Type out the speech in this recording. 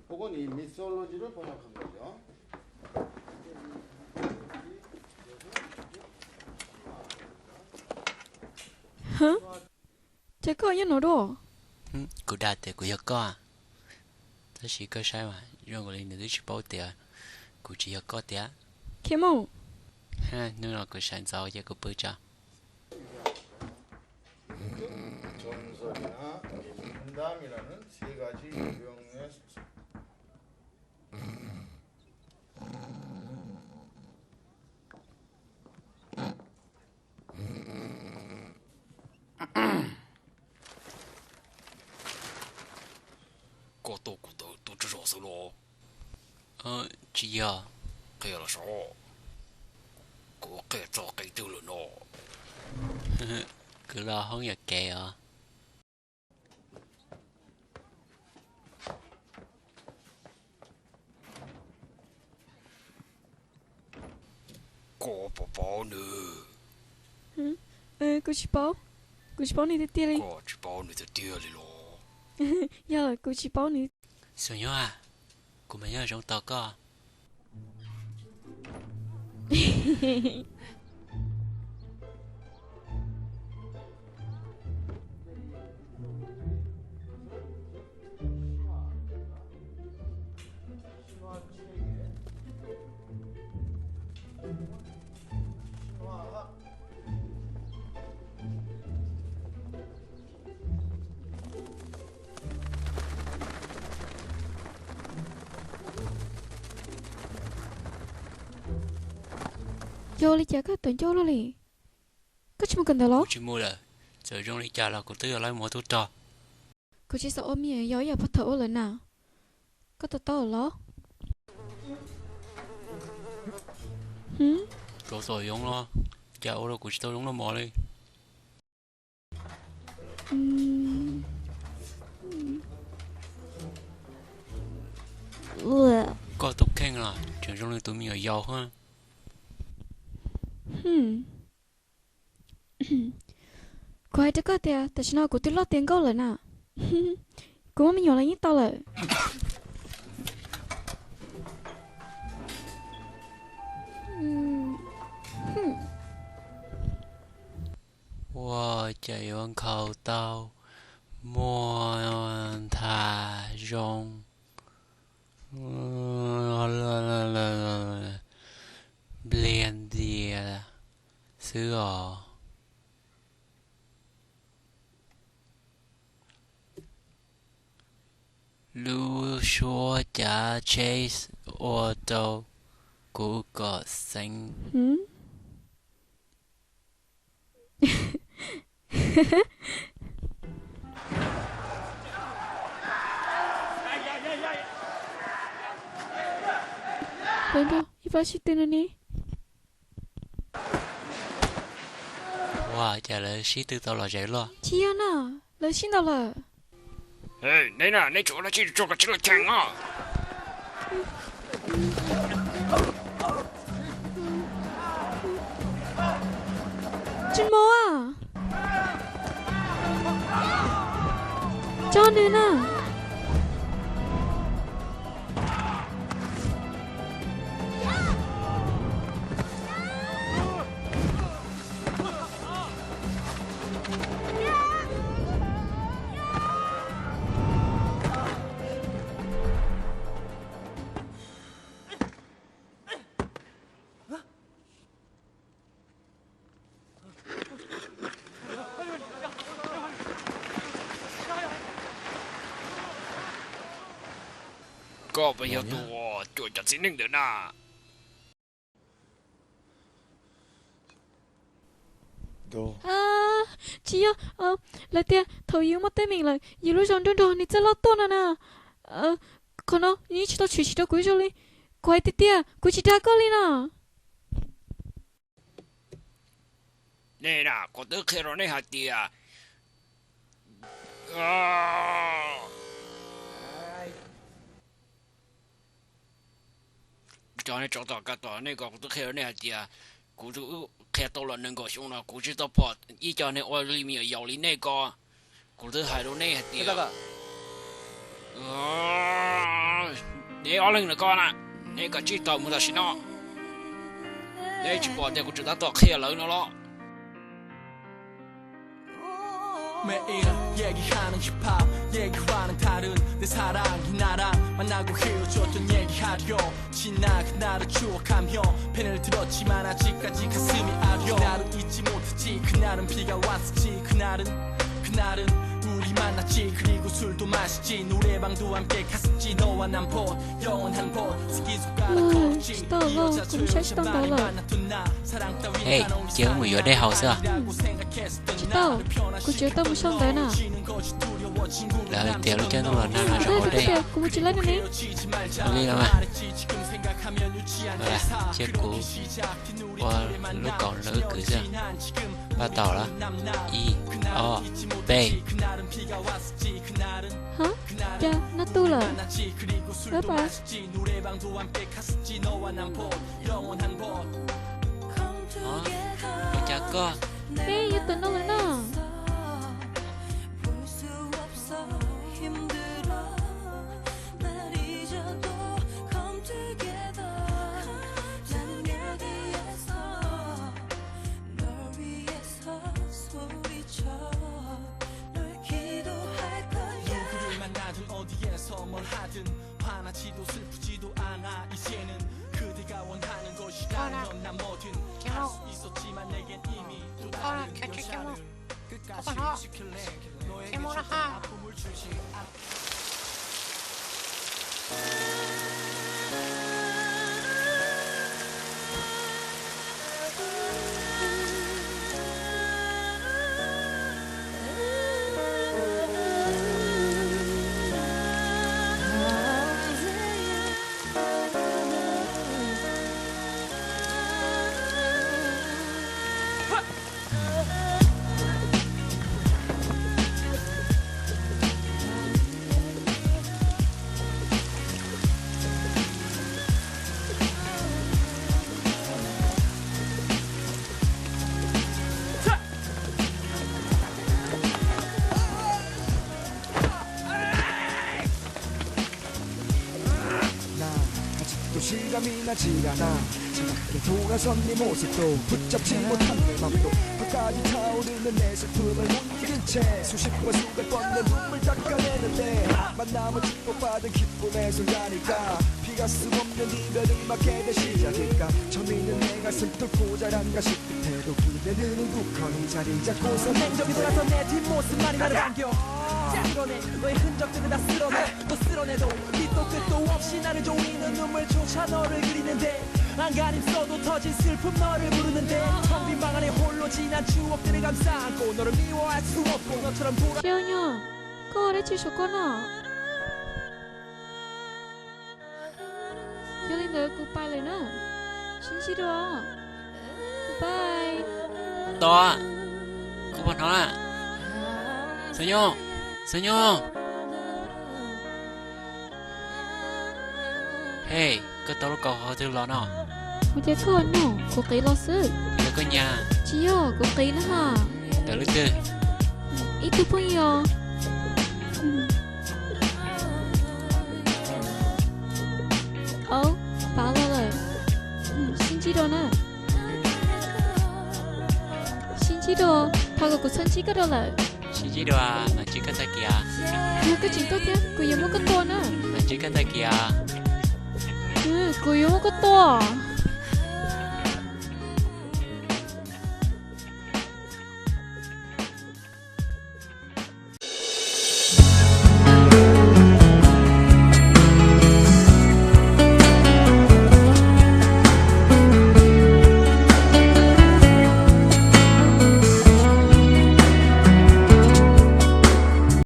不过你没走路，就是不要看到的啊。 Ces koj yog no dua? Kuv dag tias kuv yog koj, tab sis koj saib mas zoo nkaus li nws twb tsis paub tias kuv tsis yog koj tiag. Khe mus. Hnub no kuv sawv ntxov ces kuv pw tso. Koj tuaj kuv tawm tuaj tsawg zaus xwb los? Tsis yog. Qhia los saib, kuv qhia txog qhov twg lawm no? Kuv los hoob yuam kev os. Koj puas paub nws? Kuv tsis paub, kuv tsis paub nws tiag tiag li. Koj tsis paub nws tiag tiag li los? Yog, kuv tsis paub nws. Xus Nyob, kuv mas nyob zoo tos koj. Yog li cas koj tawm ncauj luaj li? Koj tsis mus kawm ntawv los? Kuv tsis mus lawm, txawm zoo li cas los kuv twb yuav laib mus ua tub rog. Kuv tsis xav ua me nyuam yaus ib yam pov thawm ua lawm na. Koj to taub los? Rau txom yoov los, cas ua rau kuv tsis tau zoo noj mov li. Koj tus kheej los tseem zoo li tus me nyuam yaus thiab. Kuv hais rau koj tias tam sim no kuv twb loj tiav nkauj lawm na. Kuv muaj me nyuam los yeej tau lawm. Ua cas yuav nkhaus tau muaj nthav zoo npliag ntias xwb os. Lub suab cav tsheb ua rau kuv kom xeeb. Ib pab sib tw no ne. Ua cas lawv sib tw tau los zev luaj? Tsis yog na, lawv sib ntaus lawm. Neb na, neb tsuas ua dab tsi tso kom tsis los cheem no? Tsis mob. Tso nws na. Koj puas yog tus uas cuam cov txiv neej ntawd na? Tsis yog, lawv tias thaum yus muaj teeb meem lawm yus lub zog nruab nrog nws txawj loj tuaj no na. Qhov no yeej tsis tau tshwm sim rau kuv zoo li. Kuv hais tiag tiag, kuv tsis dag koj li no. Nej na, kuv twb qhia rau nej hais tias, cov nej tso tom ka tom nej ko, kuv twb qhia rau nej hais tias kuv twb qhia tau los nees nkaum xyoo no kuv tsis tau pom ib co neeg ua li me nyuam yaus li nej ko. Kuv twb hais rau nej hais tias Neb ob leeg na koj na, neb kav tsij tawm mus tam sim no. Neb tsis pom tias kuv tseem tab tom qhia lawv no los? 매일 얘기하는 힙합 얘기와는 다른 내 사랑이 나랑 만나고 헤어졌던 얘기하려 지나간 나를 추억하며 펜을 들었지만 아직까지 가슴이 아려 그날은 잊지 못했지 그날은 비가 왔었지 그날은 그날은 우리 만났지 그리고 술도 마셨지 노래방도 함께 갔었지 너와 난 pot 영원한 pot 스킨스ܘ가락 걸었지 이 여자 조용한 말이 만났던 나 사랑 따위 Hej, cia wb mus yuav dej haus xwb. Tsis tau, kuv tsis tau mus sau ntawv na. Lawv tias lub caij ntuj los nag no zoo haus dej. Kuv mus tsis laib no ne. Ua li los mas. Cia kuv ua lub kaum lawv kwv xwb. Pab tau lawm. Ib, ob, peb. Hab, cas nag tu lawm? Lawv pas. Ua cas koj? Peb yuav tawm no lawm no. 나 아직도 실감이 나질 않아. 차갑게 돌아선 네 모습도 붙잡지 못한 내 맘도 끝까지 타오르는 내 슬픔을 못 이긴 채 수십 번 수백 번 내 눈물 닦아내는데 만남은 축복받은 기쁨의 순간일까 피할 수 없는 이별은 막게 된 시작일까 처음 있는 내 가슴 뚫고 자란가 싶 그때도 그대는 욱하는 자리 잡고서 냉정히 돌아서 내 뒷모습만이 나를 반겨 쓸어내 너의 흔적들은 다 쓸어내 또 쓸어내도 밑도 끝도 없이 나를 조이는 눈물조차 너를 그리는데 안간힘 써도 터진 슬픔 너를 부르는데 텅 빈 방 안에 홀로 지난 추억들을 감싸 안고 너를 미워할 수 없고 너처럼 돌아 Siab nyog, koj ua dab tsi saum koj no? Yog li ntawd kuv pais lawm na, sib ntsib dua, bye. Tos, kuv puas hnov na? Xeeb Nyuj, Xeeb Nyuj. Hej, koj tau lub kaus hauv twg los no? Ua cas koj nug, kuv qiv los xwb. Yog koj nyas? Tsis yog, kuv qiv na ha. Ntawm leej twg? Ib tug phooj ywg. Au, pav los lawm. Sib ntsib dua na. Sib ntsib dua, thov kom kuv txhob ntsib koj dua lawm. Sib ntsib dua, mam ntsib koj tag kis. Yog koj tseem tuaj thiab, kuv yuav muab koj tua na. Mam ntsib koj tag kis. Kuv yuav muab koj tua.